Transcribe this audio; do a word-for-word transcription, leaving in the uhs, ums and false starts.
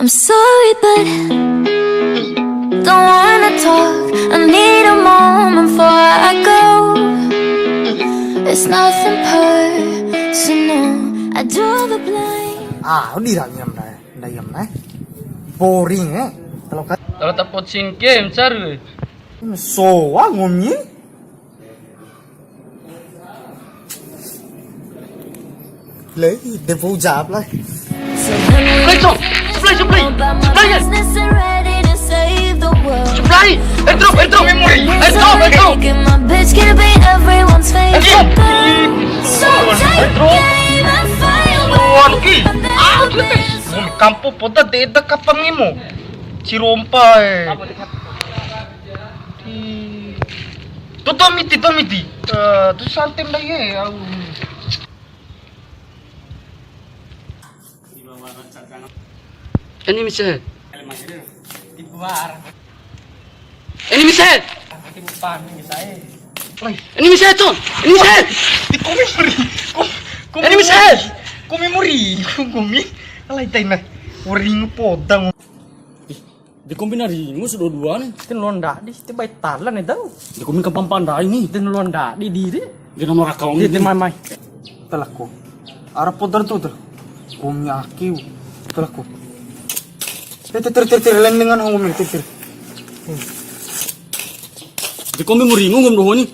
I'm sorry, but don't wanna talk. I need a moment before I go. It's nothing personal. I draw the blank. Ah, di ra iam dai, dai iam dai. Boring eh. Kalau kan Kalau tak pocing game cari. So, ah, ngomi. Lai, de vou jap lai. Play cok, play cok, play, play kan? Play, airdrop, airdrop, airdrop, airdrop. My bitch gonna be everyone's favorite. So take aim and fire away. Kampo poda deda kapangimo. Cirompa eh. Tuh tuh miti, tuh miti. Eh, tuh santem dah ye. Au. Ini mise. Ini mise. Ini mise tuh. Ini mise. Di komi muri. Komi, komi Ini mise. Komi muri. Komi. Alai taina. Ringu poda. Di kombi na ringu su dua-dua ni. Ten loa ndadi, te bai talan e dau. Di kombi kampampa ndai ni. Ten loa ndadi diri. Di nomor akun Dia te ni. mai mai. Telako. Ara podar tu ter. Komi akiu. Telako. Ter ter ter ter lain dengan komi ter ter. Di kombi mu ringu ngom doho ni.